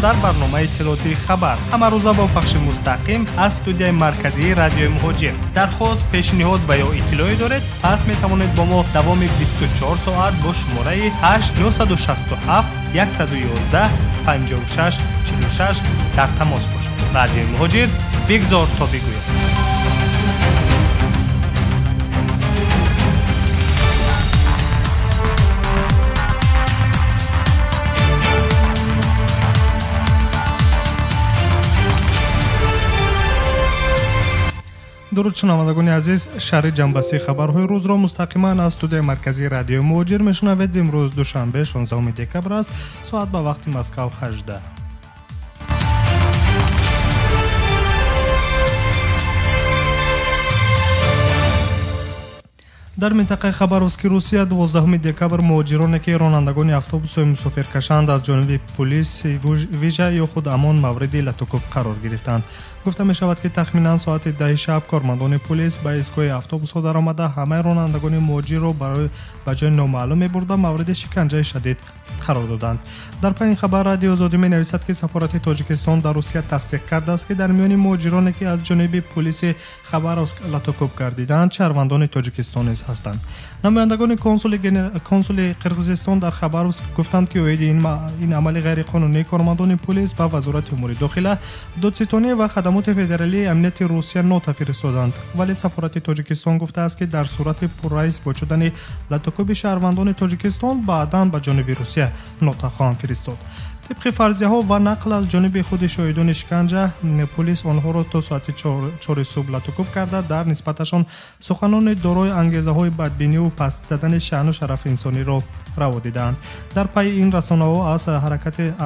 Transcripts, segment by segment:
Дар барномаи иттилоотии хабар ҳамарӯза бо пахши мустақим аз студияи марказии радиои Муҳоҷир. Дархост, пешниҳод ва ё иттилоъе доред, пас метавонед бо мо давоми 24 соат бо шумораи 8 967 111 56 46 дар тамос бошед. Радиои Муҳоҷир, бигзор то бигӯяд. Дуруд шунавандагони азиз, шаҳри ҷамъбастии хабарҳои рӯзро мустақиман аз студияи марказии радиои Муҳоҷир мешунавед. Имрӯз душанбе 16 декабр аст, соат ба вақти Москав 18. Дар минтақаи Хабаровски Русия 12 декабр муҳоҷироне ки ронандагони автобусҳои мусофиркашанд аз ҷониби полис вижа ё худ ОМОН мавриди латукӯб қарор гирифтанд. Гуфта мешавад ки тахминан соати 10 шаб кормандони полис ба истгоҳи автобусҳо даромада ҳамаи ронандагони муҳоҷирро барои ба ҷои номаълум мебурда мавриди шиканҷаи шадид қарор доданд. Дар пайи ин хабар Радиои Озодӣ менависад ки сафорати Тоҷикистон дар Русия тасдиқ кардааст ки дар миёни муҳоҷироне ки аз ҷониби полиси Хабаровск латукӯб гардиданд шаҳрвандони Тоҷикистон низ ҳастанд. Намояндагони консули Қирғизистон дар Хабаровск гуфтанд ки оиди ин амали ғайриқонунии кормандони полис ба Вазорати умури дохила, додситонӣ ва хадамоти федералии амнияти Русия нота фиристоданд. Вале сафорати Тоҷикистон гуфтааст ки дар сурати пурра исбот шудани латукӯби шаҳрвандони Тоҷикистон баъдан ба ҷониби Русия нота хоҳанд фиристод. Тибқи фарзияҳо ва нақл аз ҷониби худи шоҳидони шиканҷа, полис онҳоро то соати 4 субҳ латукӯб карда дар нисбаташон суханони дорои ангезаҳои бадбиниву паст задани шаъну шарафи инсониро раво дидаанд. Дар пайи ин расонаҳо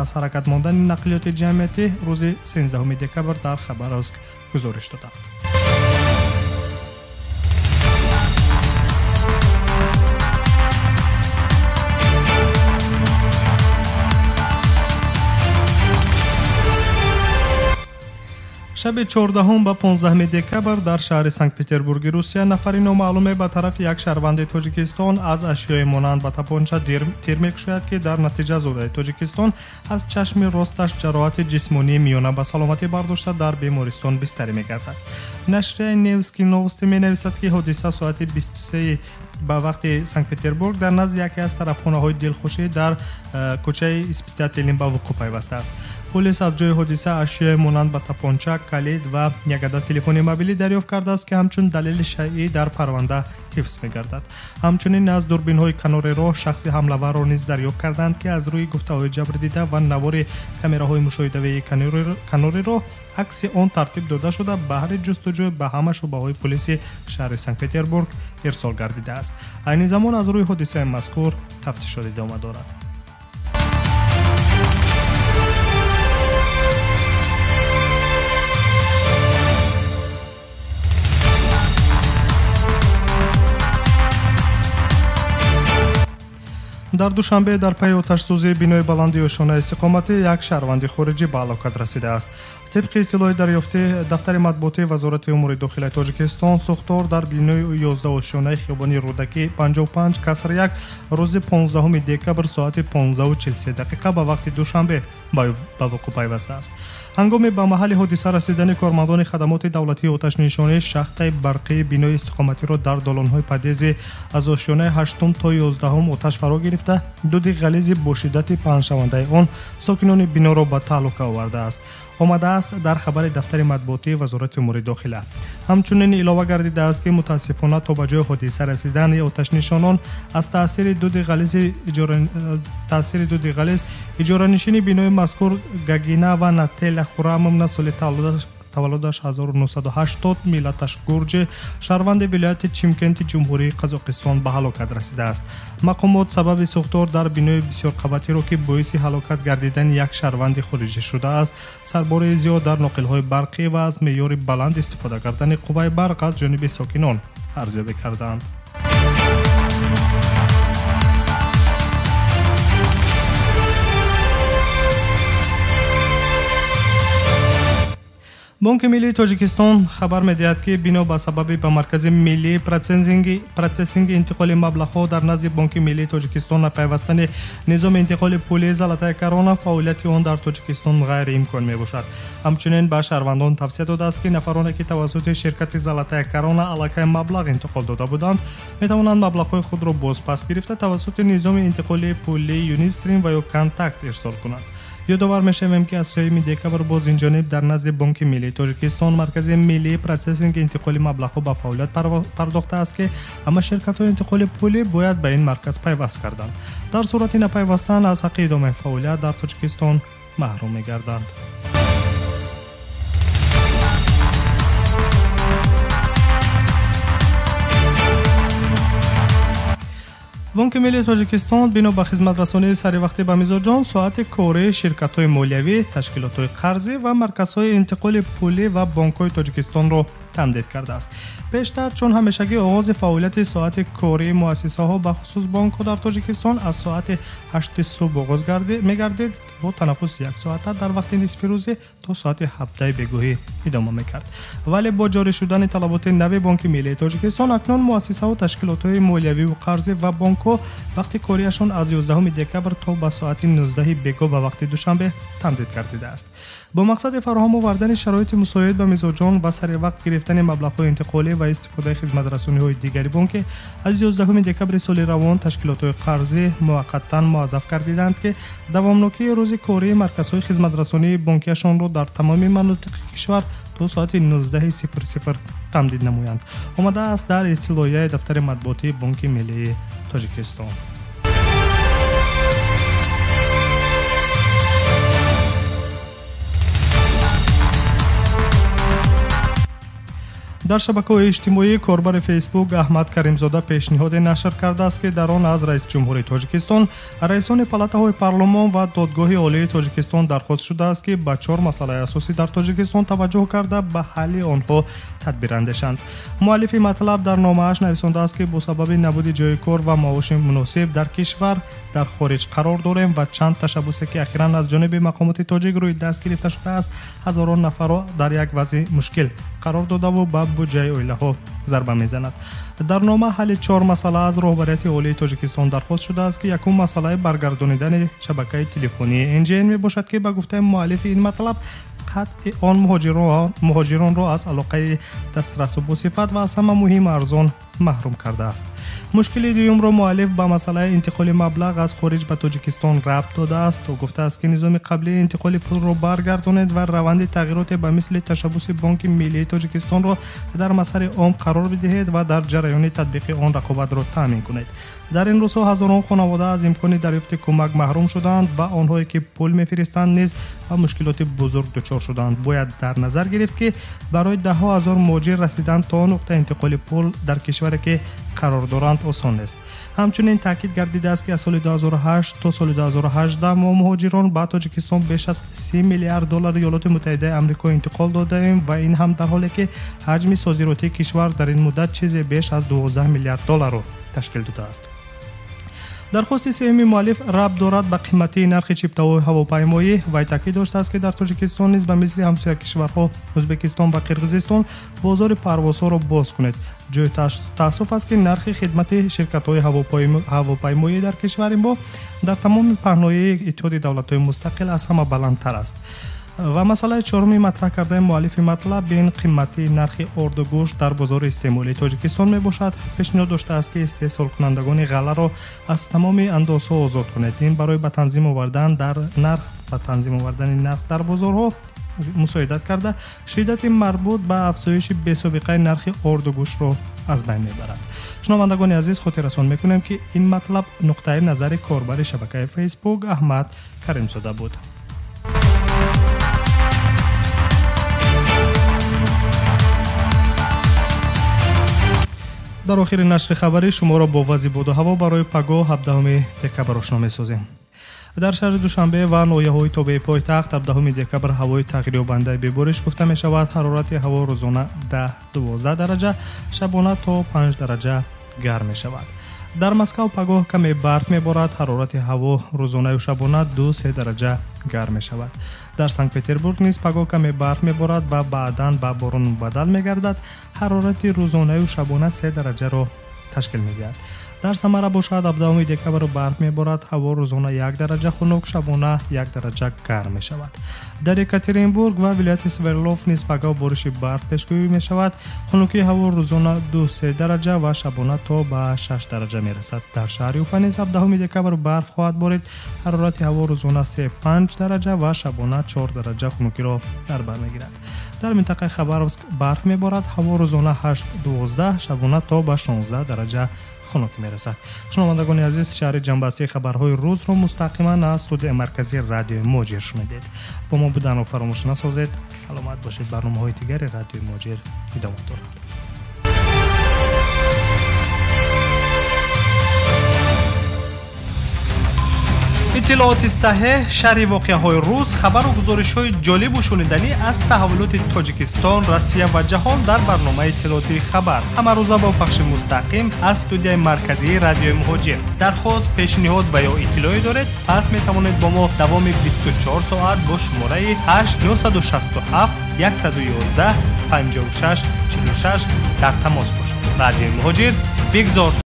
аз ҳаракат мондани нақлиёти ҷамъиятӣ рӯзи 13 декабр дар Хабаровск гузориш доданд. Шаби 14 ба 15 декабр дар шаҳри Санкт-Петербурги Русия нафари номаълуме ба тарафи як шаҳрванди Тоҷикистон аз ашёи монанд ба тапонча тир мекушояд ки дар натиҷа зодаи Тоҷикистон аз чашми росташ ҷароҳати ҷисмонии миёна ба саломатӣ бардошта дар бемористон бистарӣ мегардад. Нашрияи Невский новости менависад ки ҳодиса соати 23 ба вақти Санкт-Петербург дар назди яке аз тарабхонаҳои дилхушӣ дар кӯчаи Испитателин ба вуқӯъ пайвастааст. Полис аз ҷои ҳодиса ашёи монанд ба тапонча, калид ва як адад телефони мобилӣ дарёфт кардааст ки ҳамчун далели шайъӣ дар парванда ҳифз мегардад. Ҳамчунин аз дурбинҳои канори роҳ шахси ҳамлаварро низ дарёфт карданд ки аз рӯи гуфтаҳои ҷабрдида ва навори камераҳои мушоҳидавии канори роҳ акси он тартиб дода шуда баҳри ҷустуҷӯ ба ҳама шӯъбаҳои полиси шаҳри Санкт-Петербург ирсол гардидааст. Айни замон аз рӯи ҳодисаи мазкур тафтишот идома дорад. Дар Душанбе дар пайи оташсӯзии бинои баланди ошёнаи истиқоматӣ як шаҳрванди хориҷӣ ба ҳалокат расидааст. Тибқи иттилои дарёфтӣ дафтари матбуотии Вазорати умури дохилаи Тоҷикистон, сӯхтор дар бинои 11 ошёнаи хиёбони Рӯдакӣ 55 каср 1 рӯзи 15 декабр соати 15:43 ба вақти Душанбе ба вуқӯъ пайвастааст. Ҳангоми ба маҳалли ҳодиса расидани кормандони хадамоти давлатии оташнишонӣ шахтаи барқии бинои истиқоматиро дар долонҳои подъезди аз ошёнаи 8 то 11 оташ фаро гирифта, дуди ғализи бо шиддати паҳншавандаи он сокинони биноро ба таҳлука овардааст. Омадааст дар хабари дафтари матбуотии Вазорати умури дохила. Ҳамчунин илова гардидааст ки мутаассифона то ба ҷои ҳодиса расидани оташнишонон аз таъсири дуди ғализ иҷоранишини бинои мазкур Гагина ва Нателя Хурамовна соли таваллудаш 1980, миллаташ гурҷи, шаҳрванди вилояти Чимкенти Ҷумҳурии Қазоқистон ба ҳалокат расидааст. Мақомот сабаби сӯхтор дар бинои бисёрқабатиро ки боиси ҳалокат гардидани як шаҳрванди хориҷӣ шудааст, сарбораи зиёд дар ноқилҳои барқӣ ва аз меъёри баланд истифода кардани қувваи барқ аз ҷониби сокинон арзёбӣ кардаанд. Бо Бонки миллии Тоҷикистон хабар медиҳад, ки бино ба сабаби ба маркази миллии процессинги интиқоли маблағҳо дар назди Бонки миллии Тоҷикистон напайвастани низоми интиқоли пули «Золотая корона» фаъолияти он дар Тоҷикистон ғайриимкон мебошад. Ҳамчунин ба шаҳрвандон тавсия додааст, ки нафароне, ки тавассути ширкати «Золотая корона» аллакай маблағ интиқол дода буданд, метавонанд маблағҳои худро бозпас гирифта тавассути низоми интиқоли пули «Юнистрим» ва ё «Контакт» ирсол кунанд. Ёдовар мешавем, ки аз 3 декабр боз инҷониб дар назди Бонки миллии Тоҷикистон маркази миллии процессинги интиқоли маблағҳо ба фаъолият пардохтааст, ки ҳама ширкатҳои интиқоли пулӣ бояд ба ин марказ пайваст карданд. Дар сурати напайвастан аз ҳаққи идомаи фаъолият дар Тоҷикистон маҳрум мегарданд. Бонки миллии Тоҷикистон бино ба хизматрасонии саривақтӣ ба мизоҷон соати кории ширкатҳои молиявӣ, ташкилотҳои қарзӣ ва марказҳои интиқоли пулӣ ва бонкҳои Тоҷикистонро тамдид кардааст. Пештар, чун ҳамешагӣ, оғози фаъолияти соати кории муассисаҳо, бахусус бонкҳо дар Тоҷикистон аз соати 8 субҳ оғоз мегардид, бо танаффус як соата дар вақти нисфирӯзӣ то соати 17 бегоҳӣ идома мекард. Вале бо ҷорӣ шудани талаботи нави Бонки миллии Тоҷикистон акнун муассисаҳо, ташкилотҳои молиявиву қарзӣ ва бонкҳо вақти кориашон аз 11 декабр то ба соати 19 бегоҳ ба вақти Душанбе тамдид гардидааст. Бо мақсади фароҳам овардани шароити мусоид ба мизоҷон ва саривақт гирифтани маблағҳои интиқолӣ ва истифодаи хизматрасониҳои дигари бонкӣ аз 11 декабри соли равон ташкилотҳои қарзӣ муваққатан муаззаф гардиданд, ки давомнокии рӯзи кории марказҳои хизматрасонии бонкиашонро дар тамоми манотиқи кишвар то соати 19:00 тамдид намоянд. Омадааст дар иттилоияи дафтари матбуотии Бонки миллии Тоҷикистон. Дар шабакаҳои иҷтимоӣ корбари Фейсбук Аҳмад Каримзода пешниҳоде нашр кардааст, ки дар он аз раисҷумҳури Тоҷикистон, раисони палатаҳои парлумон ва Додгоҳи Олии Тоҷикистон дархост шудааст, ки ба 4 масъалаи асосӣ дар Тоҷикистон таваҷҷӯҳ карда ба ҳалли онҳо тадбир андешанд. Муаллифи матлаб дар номааш нависондааст, ки бо сабаби набуди ҷои кор ва маоши муносиб дар кишвар дар хориҷ қарор дорем ва чанд ташаббусе, ки ахиран аз ҷониби мақомоти тоҷик рӯи даст гирифта шудааст, ҳазорон нафарро дар як вазъи мушкил қарор додаву ба буҷаи оилаҳо зарба мезанад. Дар нома ҳалли 4 масъала аз роҳбарияти Олии Тоҷикистон дархост шудааст, ки якум масъалаи баргардонидани шабакаи телефонии НЖН мебошад, ки ба гуфтаи муаллифи ин матлаб қатъи он муҳоҷиронро аз алоқаи дастрасу босифат ва аз ҳама муҳим арзон маҳрум кардааст. Мушкили дуюмро муаллиф ба масъалаи интиқоли маблағ аз хориҷ ба Тоҷикистон рабт додааст. Ӯ гуфтааст, ки низоми қаблии интиқоли пулро баргардонед ва раванди тағйироте ба мисли ташаббуси Бонки миллии Тоҷикистонро дар масари ом қарор бидиҳед ва дар ҷараёни татбиқи он рақобатро таъмин кунед. Дар ин рӯзҳо ҳазорон хонавода аз имкони дарёфти кӯмак маҳрум шуданд ва онҳое, ки пул мефиристанд, низ ба мушкилоти бузург дучор шуданд. Бояд дар назар гирифт, ки барои даҳҳо ҳазор муҳоҷир расидан то нуқтаи интиқоли пул дар кишваре, ки қарор доранд, осон нест. Ҳамчунин таъкид гардидааст, ки аз соли 2008 то соли 2018 мо муҳоҷирон ба Тоҷикистон беш аз 30 миллиард доллари Иёлоти Муттаҳидаи Амрико интиқол додаем ва ин ҳам дар ҳоле, ки ҳаҷми содиротии кишвар дар ин муддат чизе беш аз 12 миллиард долларро ташкил додааст. Дархости сеюми муаллиф рабт дорад ба қиматии нархи чиптаҳои ҳавопаймоӣ. Вай таъкид доштааст, ки дар Тоҷикистон низ ба мисли ҳамсоя кишварҳо Ӯзбекистон ва Қирғизистон бозори парвозҳоро боз кунед. Ҷои таассуф аст, ки нархи хидмати ширкатҳои ҳавопаймоӣ дар кишвари мо дар тамоми паҳноии Иттиҳоди давлатҳои мустақил аз ҳама баландтар аст. Ва масъалаи чоруми матраҳ кардаи муаллифи матлаб ин қиматии нархи орду гӯшт дар бозори истеъмолии Тоҷикистон мебошад. Пешниҳод доштааст, ки истеҳсолкунандагони ғалларо аз тамоми андозҳо озод кунед. Ин барои ба танзим овардани нарх дар бозорҳо мусоидат карда, шиддати марбут ба афзоиши бесобиқаи нархи орду гӯштро аз байн мебарад. Шунавандагони азиз, хотиррасон мекунем, ки ин матлаб нуқтаи назари корбари шабакаи Фейсбук Аҳмад Каримзода буд. Дар охири нашри хабарӣ шуморо бо вазъи боду ҳаво барои пагоҳ 17 декабр ошно месозем. Дар шаҳри Душанбе ва ноҳияҳои тобеи пойтахт 17 декабр ҳавои тағйирёбандаи бебориш гуфта мешавад. Ҳарорати ҳаво рӯзона 10-12 дараҷа, шабона то 5 дараҷа гарм мешавад. Дар Москва пагоҳ каме барф меборад, ҳарорати ҳаво рӯзонаю шабона 2-3 дараҷа гарм мешавад. Дар Санкт-Петербург низ пагоҳ каме барф меборад ва баъдан ба борон мубаддал мегардад. Ҳарорати рӯзонаю шабона 3 дараҷаро ташкил медиҳад. Дар Самара бошад 17 декабр барф меборад, ҳаво рӯзона 1 дараҷа хунук, шабона 1 дараҷа гарм мешавад. Дар Екатеринбург ва вилояти Свердлов низ пагоҳ бориши барф пешгӯӣ мешавад. Хунукии ҳаво рӯзона 2-3 дараҷа ва шабона то ба 6 дараҷа мерасад. Дар шаҳри Уфа низ 17 декабр барф хоҳад борид. Ҳарорати ҳаво рӯзона 3-5 дараҷа ва шабона 4 дараҷа хунукиро дар бар мегирад. Дар минтақаи Хабаровск барф меборад, ҳаво рӯзона 8-12, шабона то ба 16 дараҷа хунук мерасад. Шунавандагони азиз, шаҳри ҷамъбастии хабарҳои рӯзро мустақиман аз студияи марказии радиои Муҳоҷир шунидед. Бо мо буданро фаромӯш насозед. Саломат бошед. Барномаҳои дигари радиои Муҳоҷир идома дорад. Иттилооти саҳеҳ, шарҳи воқеаҳои рӯз, хабару гузоришҳои ҷолибу шуниданӣ аз таҳаввулоти Тоҷикистон, Россия ва ҷаҳон дар барномаи иттилоотии хабар. Ҳамарӯза бо пахши мустақим аз студияи марказии радиои Муҳоҷир. Дархост, пешниҳод ва ё иттилоъе доред, пас метавонед бо мо давоми 24 соат бо шумораи 8 967 111 56 46 дар тамос бошед. Радиои Муҳоҷир, бигзор